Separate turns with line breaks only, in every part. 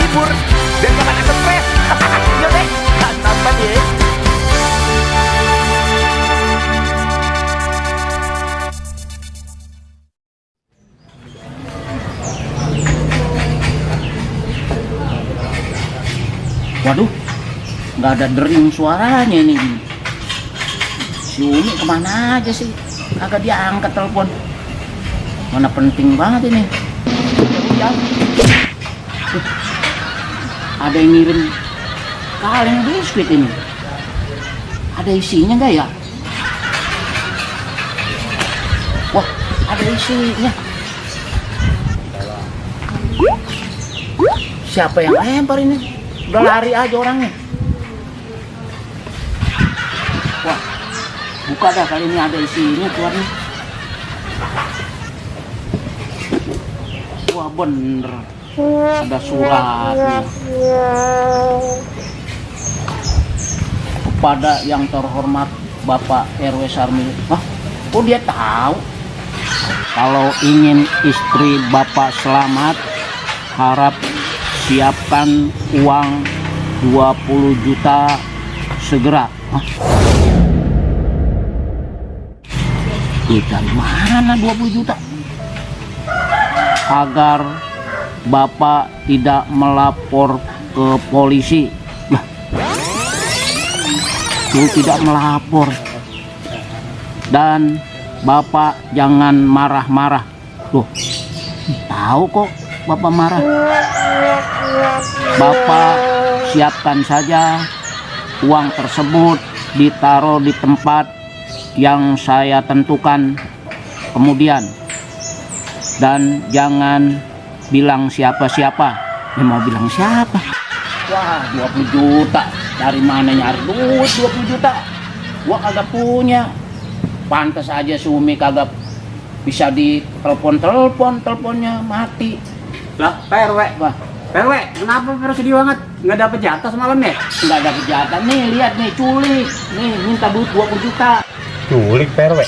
libur dan gak ada stres. Yuk deh, nonton ya.
Waduh, nggak ada dering suaranya ini. Si Umi kemana aja sih? Agak diangkat telepon. Mana penting banget ini. Ya. Ada yang ngirim kaleng biskuit ini. Ada isinya nggak ya? Wah, ada isinya. Siapa yang lempar ini? Udah lari aja orangnya. Wah, buka dah kali ini ada isinya keluarnya. Wah bener, ada suratnya. Kepada yang terhormat Bapak RW Sarmil. Hah? Oh dia tahu? Kalau ingin istri Bapak selamat, harap siapkan uang 20 juta segera. Hah? Dari mana 20 juta? Agar Bapak tidak melapor ke polisi. Nah, itu tidak melapor. Dan Bapak jangan marah-marah. Tuh, tahu kok Bapak marah. Bapak siapkan saja uang tersebut, ditaruh di tempat yang saya tentukan kemudian, dan jangan bilang siapa-siapa. Ya mau bilang siapa? Wah 20 juta, dari mana nyari duit 20 juta? Gua kagak punya. Pantas aja si Umi kagak bisa ditelepon, teleponnya mati.
Lah, Pak RW.
Wah,
Pak RW, kenapa Pak sedih banget? Nggak dapet jatah semalam ya?
nggak ada kejahatan nih, lihat nih, culik. Nih, minta duit 20 juta.
Culik Pak RW.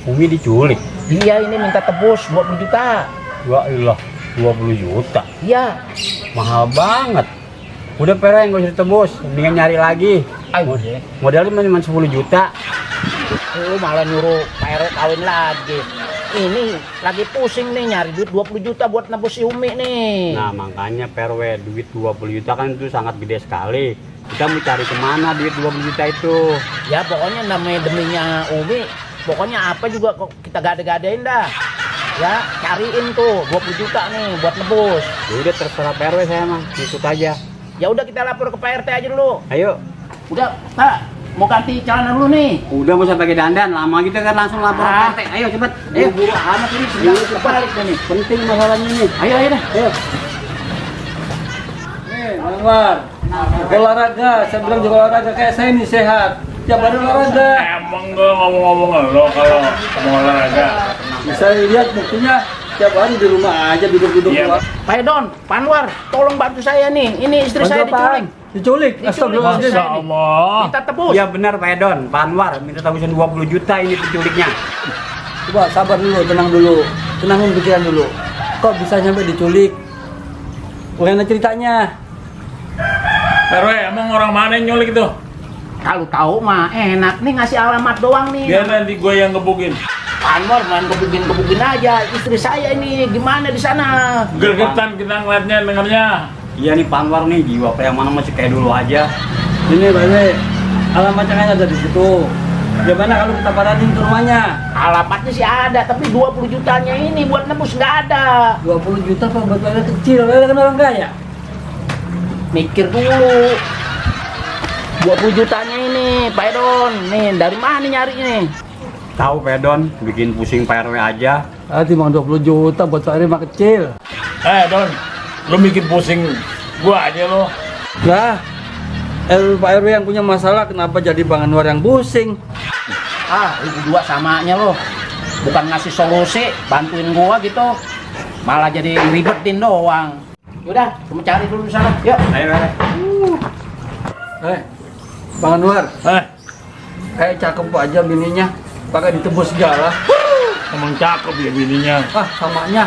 Umi diculik.
Iya, ini minta tebus 20 juta.
Wah ilah, 20 juta.
Iya.
Mahal banget. Udah Pak RW, nggak usah ditebus. Mendingan nyari lagi.
Ayo,
Modalnya cuma 10 juta.
lu malah nyuruh Pak RW kawin lagi. Ini lagi pusing nih nyari duit 20 juta buat nebus si Umi nih.
Nah makanya Pak RW, duit 20 juta kan itu sangat gede sekali. Kita mau cari kemana duit 20 juta itu?
Ya pokoknya namanya deminya Umi, pokoknya apa juga kok kita gade-gadein dah. Ya cariin tuh 20 juta nih buat nebus.
Ya udah terserah Pak RW, saya mah ikut aja.
Ya udah kita lapor ke Pak RT aja dulu.
Ayo.
Udah, Pak, mau ganti celana dulu nih.
Udah mau sampai pakai dandan, lama gitu kan langsung lapor ke Pak RT. Ayo cepet. Ayo.
Buru-buru amat ini sedang kebalik nih.
Penting masalahnya ini.
Ayo dah.
Ayo.
Nih, Anwar, olahraga, saya bilang juga olahraga kayak saya ini sehat. Tiap hari olahraga.
Emang gue ngomong-ngomong lo kalau mau olahraga.
Bisa lihat buktinya tiap hari di rumah aja duduk-duduk.
Iya.
keluar.
Pak Edon, Pak Anwar, tolong bantu saya nih. Ini istri saya
Bantu apaan?
diculik.
Diculik. Astagfirullahaladzim.
Masya Allah.
Minta tebus.
Iya benar Pak Edon, Pak Anwar minta tebusan 20 juta ini penculiknya.
Coba sabar dulu, tenang dulu. Tenangin pikiran dulu. Kok bisa sampai diculik? Bagaimana ceritanya?
RW, emang orang mana yang nyulik itu?
Kalau tahu mah enak nih ngasih alamat doang nih.
Biar nanti gue yang gebukin.
Pak Anwar main kebugin aja. Istri saya ini gimana di sana?
Gergetan kita ngeliatnya, dengarnya.
Iya nih Pak Anwar nih, jiwa Pak yang mana masih kayak dulu aja.
Ini Pak RW, alamatnya kan ada di situ. Gimana kalau kita paranin ke rumahnya?
Alamatnya sih ada, tapi 20 jutanya ini buat nebus nggak ada.
20 juta Pak buat orang kecil, orang kan orang kaya.
Mikir dulu. 20 jutanya ini, Pak Edon. Nih, dari mana nyari ini?
Tahu Pak Edon, bikin pusing Pak RW aja.
Ah, timbang 20 juta buat Pak RW mah kecil.
Don, lo bikin pusing gua aja lo.
Lah, Pak RW yang punya masalah, kenapa jadi Bang Anwar yang pusing?
Ah, lu berdua samanya lo. Bukan ngasih solusi, bantuin gua gitu. Malah jadi ribetin doang. Yaudah, kamu cari dulu di sana. Yuk.
Ayo, ayo.
Bang Anwar,
Eh,
kayak cakep aja bininya, pakai ditebus segala.
emang cakep ya bininya.
Ah, samanya.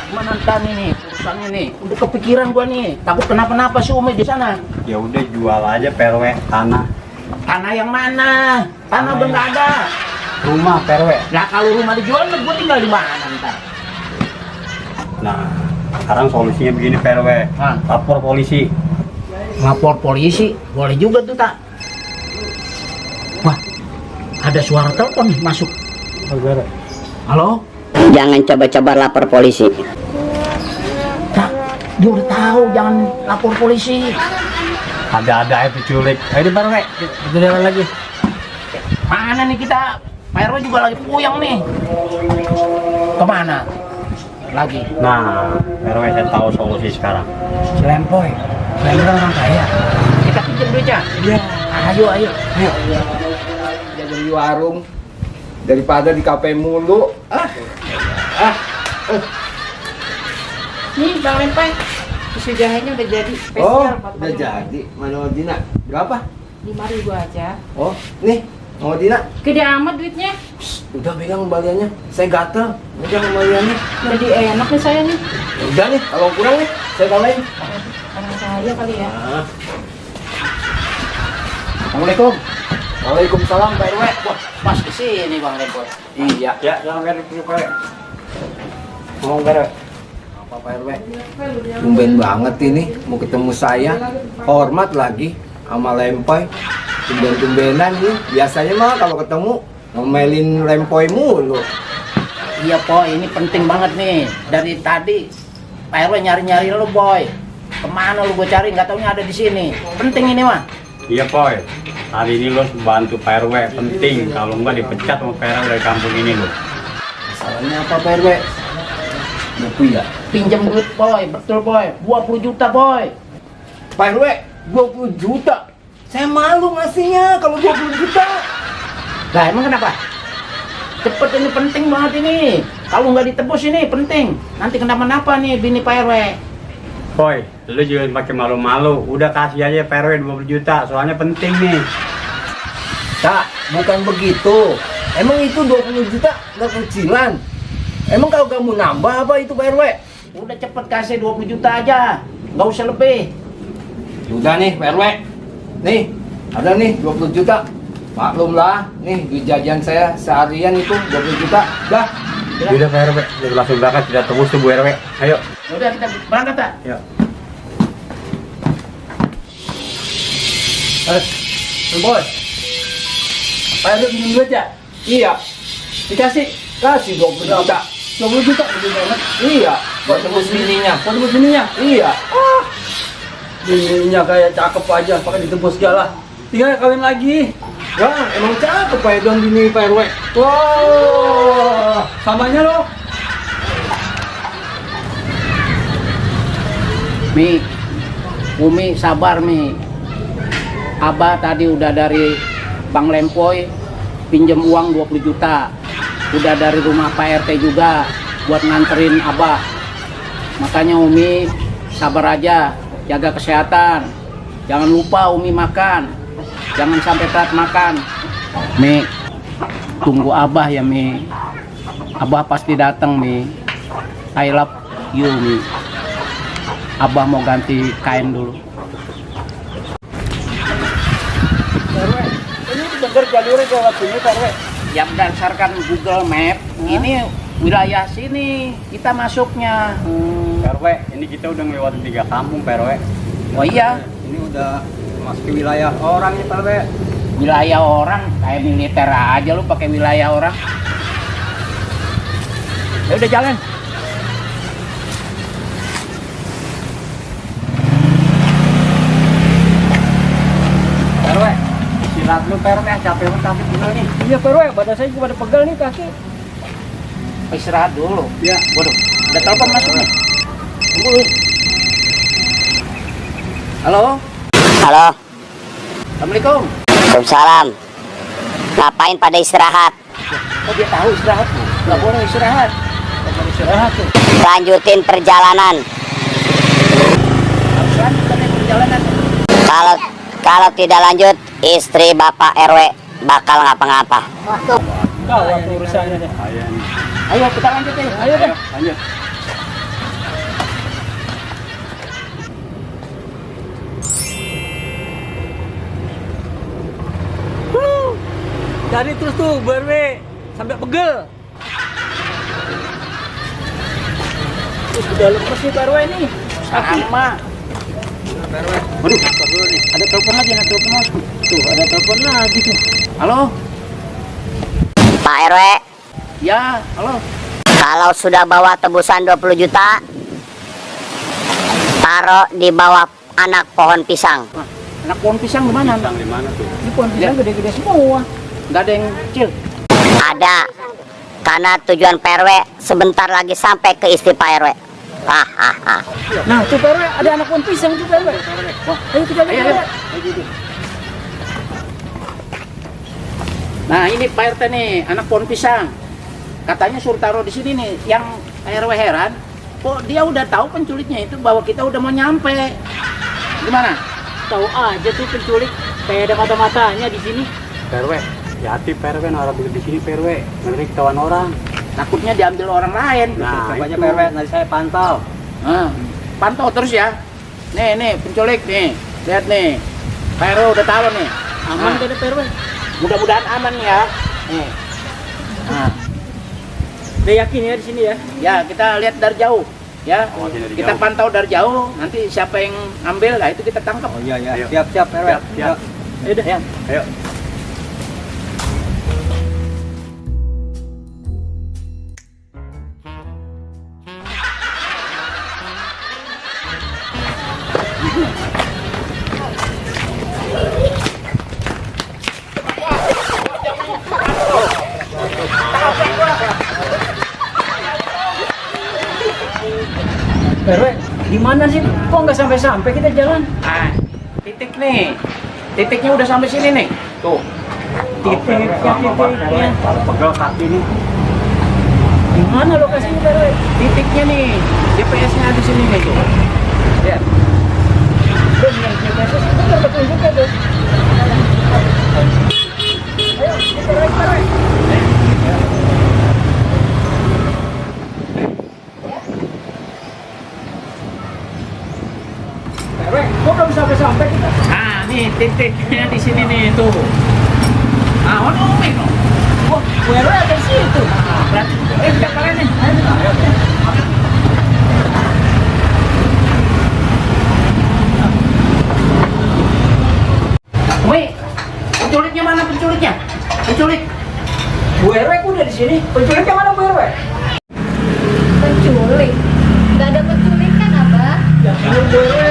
Gimana ntar nih urusannya nih? Udah kepikiran gua nih. Takut kenapa-napa si Umi di sana.
Ya udah jual aja Pak RW tanah.
Tanah yang mana? Tanah udah nggak ada.
Rumah Pak RW.
Nah kalau rumah dijual, gua tinggal di mana ntar?
Nah, sekarang solusinya begini Pak RW.
Hah?
Lapor polisi.
Lapor polisi, boleh juga tuh tak? Wah, ada suara telepon nih masuk. Halo?
Jangan coba-coba lapor polisi.
Tak, dia udah tahu jangan lapor polisi.
Ada-ada itu culik. Ayo Pak RW, kita jalan lagi.
Mana nih kita? Pak RW juga lagi puyeng nih. Kemana? Lagi.
Nah, Pak RW saya tahu solusi sekarang.
Si Lempoy. Lempoy orang kaya. Kita pinjam duitnya. Iya. Ayo.
Jajan di warung daripada di kafe mulu.
Nih Bang Lempai, susu jahenya udah jadi spesial.
Oh,
buat
udah
Bang.
jadi. Mana Dina? Berapa?
5.000 aja.
Oh, nih. Mau Dina?
Gede amat duitnya.
Udah pegang kembaliannya. Saya gatel. Pegang kembaliannya.
Jadi enak nih saya nih.
Ya udah nih, kalau kurang nih saya tambahin.
Orang kaya kali ya.
Assalamualaikum.
Waalaikumsalam Pak RW.
Wah, pas kesini Bang Lempoy.
Iya.
Ya, jangan Pak RW. Ngomong Pak RW.
Apa Pak RW? Tumben banget ini mau ketemu saya. Hormat lagi sama Lempoy. Tumben-tumbenan nih. Biasanya mah kalau ketemu ngomelin Lempoy mulu.
Iya Boy, ini penting banget nih. Dari tadi Pak RW nyari-nyari lu Boy. Kemana lu gue cari? Nggak taunya ada di sini. Penting ini mah.
Iya Poy, hari ini lo bantu Pak RW, penting. Kalau enggak dipecat sama Pak RW dari kampung ini lo.
Masalahnya apa Pak RW? Buku ya?
Pinjam duit Boy, betul Boy. 20 juta Boy.
Pak RW, 20 juta. Saya malu ngasihnya kalau 20 juta.
Lah emang kenapa? Cepet ini penting banget ini. Kalau nggak ditebus ini penting. Nanti kenapa-napa nih bini Pak RW.
Poy, lu jangan pakai malu-malu. Udah kasih aja Pak RW 20 juta, soalnya penting nih.
Tak, bukan begitu. Emang itu 20 juta nggak kecilan. Emang kalau kamu nambah apa itu Pak RW?
Udah cepet kasih 20 juta aja. Nggak usah lebih.
Udah nih Pak RW. Nih, ada nih 20 juta. Maklumlah, nih duit jajan saya seharian itu 20 juta. Dah.
Udah Pak RW, udah langsung berangkat, kita tebus tuh Bu RW. Ayo.
Udah kita berangkat tak?
Yuk.
Boy. Pak RW minum duit ya? Iya. Dikasih. Kasih 20 juta. 20 juta gede banget. Iya. Buat tebus bininya. Buat tebus bininya? Iya. Bininya kayak cakep aja, pakai ditebus segala. Tinggal kawin lagi. Ya, emang cakep Pak Edon bini Pak RW. Wow, samanya loh.
Mi, Umi sabar Mi. Abah tadi udah dari Bang Lempoy pinjam uang 20 juta. Udah dari rumah Pak RT juga buat nganterin Abah. Makanya Umi sabar aja, jaga kesehatan. Jangan lupa Umi makan. Jangan sampai telat makan. Mi, tunggu Abah ya Mi. Abah pasti datang Mi. I love you Mi. Abah mau ganti kain dulu. Ini bener jalurnya ke sini Pak RW. Ya berdasarkan Google Map, ini wilayah sini kita masuknya.
Pak RW, ini kita udah ngelewatin 3 kampung Pak RW.
Oh iya,
Ini udah masuk wilayah orang nih Pak RW.
wilayah orang kayak militer aja lu pakai wilayah orang. Ya udah jalan.
Pak RW, istirahat lu Pak RW, capek banget tapi gimana nih?
Iya Pak RW, badan saya juga pada pegal nih kaki.
Istirahat dulu.
Iya.
Waduh, ada telepon masuk nih. Tunggu. Halo,
Halo,
Assalamualaikum.
Waalaikumsalam. Ngapain pada istirahat?
Oh dia tahu istirahat tuh. Nggak boleh istirahat. Nggak boleh istirahat tuh.
Lanjutin perjalanan.
Harus lanjutkan nih perjalanan.
Kalau tidak lanjut, istri Bapak RW bakal ngapa-ngapa.
Gawat urusannya deh.
Ayo nih.
Ayo kita lanjut nih.
Ayo deh.
Lanjut.
Tadi terus tuh BRW sampai pegel. Terus udah lemes nih BRW ini.
Sama. Waduh, stop dulu nih. Ada telepon lagi, ada telepon lagi.
Tuh, ada telepon lagi tuh.
Halo?
Pak RW,
Ya, halo.
kalau sudah bawa tebusan 20 juta, taruh di bawah anak pohon pisang.
Nah, anak pohon pisang di mana?
Pisang di mana tuh?
Ini pohon pisang gede-gede semua. Nggak ada yang kecil.
Ada, karena tujuan Pak RW sebentar lagi sampai ke istri Pak RW. Hahaha.
Nah, tuh PRW ada anak pohon pisang tuh PRW. Wah, ayo kita lihat. Nah, ini Pak RT nih, anak pohon pisang. Katanya suruh taruh di sini nih. Yang RW heran, kok dia udah tahu penculiknya itu bahwa kita udah mau nyampe. Gimana?
Tahu aja tuh penculik, kayak ada mata-matanya di sini.
PRW, hati PRW naruh di sini PRW, nanti ketahuan orang.
Takutnya diambil orang lain.
Nah,
Coba aja
itu.
PRW, nanti saya pantau.
Nah, pantau terus ya. Nih, penculik nih. Lihat nih. Pak RW udah tahu nih.
Aman
Nah,
kan PRW?
mudah-mudahan aman ya. Nih. Nah,
Udah yakin ya di sini ya?
ya kita lihat dari jauh. Ya,
Awasin dari
kita
jauh.
pantau dari jauh. Nanti siapa yang ambil, nah itu kita tangkap.
Oh iya ya,
Ayo.
siap PRW.
Siap, siap.
Ayo dah.
Ya.
Ayo.
PRW, di mana sih? Kok nggak sampai-sampai kita jalan?
Nah, titik nih. Titiknya udah sampai sini nih. Tuh.
Titiknya.
Kalau pegel kaki nih.
Di mana lokasinya PRW?
Titiknya nih. GPS-nya di sini nih tuh. Lihat.
Benar, GPS benar petunjuk ya tuh. Ayo, kita lagi PRW. PRW, kok belum sampai-sampai kita?
Nah, nih titiknya di sini nih tuh. Ah, ono umi no.
Wah, PRW ada di situ.
Berarti kita kalian nih.
Ayo.
Umi, penculiknya mana penculiknya? Penculik.
Bu RW kok udah di sini? Penculiknya mana Bu RW?
Penculik? Gak ada penculik kan, Abah?
Ya, Bu RW.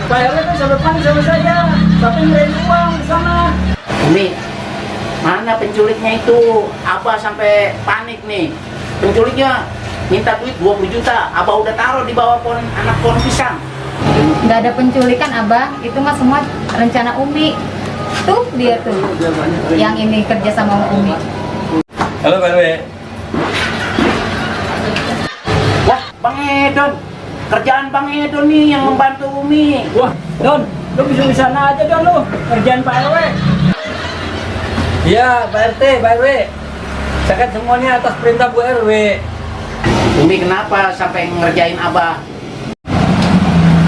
Pak RW kan sampai panik sama saya. Tapi ngirain uang di sana.
Umi, mana penculiknya itu? Abah sampai panik nih. Penculiknya minta duit 20 juta. Abah udah taruh di bawah pohon anak pohon pisang.
Gak ada penculikan, Abah. Itu mah semua rencana Umi. Tuh dia tuh, yang ini kerja sama Umi.
Halo Pak RW.
Wah, Bang Edon. Kerjaan Bang Edon nih yang membantu Umi.
Wah, Don, lu bisa aja Don lu. Kerjaan Pak RW. Iya, Pak RT, Pak RW. Saya kan semuanya atas perintah Bu RW.
Umi kenapa sampai ngerjain Abah?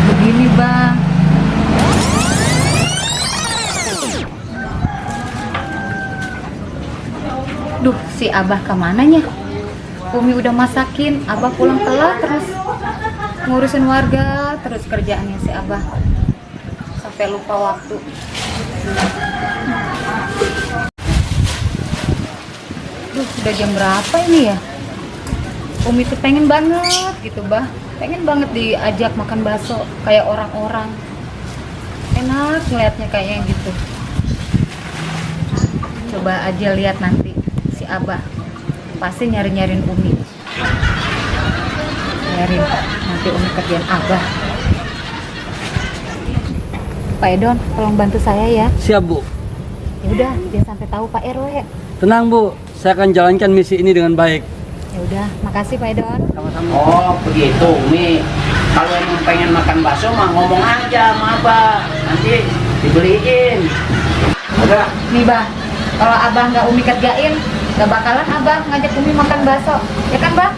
Begini, Bang. Duh, si Abah kemananya? Umi udah masakin, Abah pulang telat terus ngurusin warga, terus kerjaannya si Abah sampai lupa waktu. Duh, udah jam berapa ini ya? Umi tuh pengen banget gitu, Bah. Pengen banget diajak makan bakso kayak orang-orang. Enak ngeliatnya kayak gitu. Coba aja lihat nanti si Abah pasti nyari-nyariin Umi. Nyariin nanti Umi kerjaan Abah. Pak Edon, tolong bantu saya ya.
Siap, Bu.
Ya udah, jangan sampai tahu Pak RW.
Tenang, Bu. Saya akan jalankan misi ini dengan baik.
Ya udah, makasih Pak Edon.
Sama-sama.
Oh, begitu Umi. Kalau emang pengen makan bakso mah ngomong aja sama Abah. Nanti dibeliin. Udah.
Nih, Bah. Kalau Abah nggak Umi kerjain, nggak bakalan Abah ngajak Umi makan bakso. Ya kan, Bah?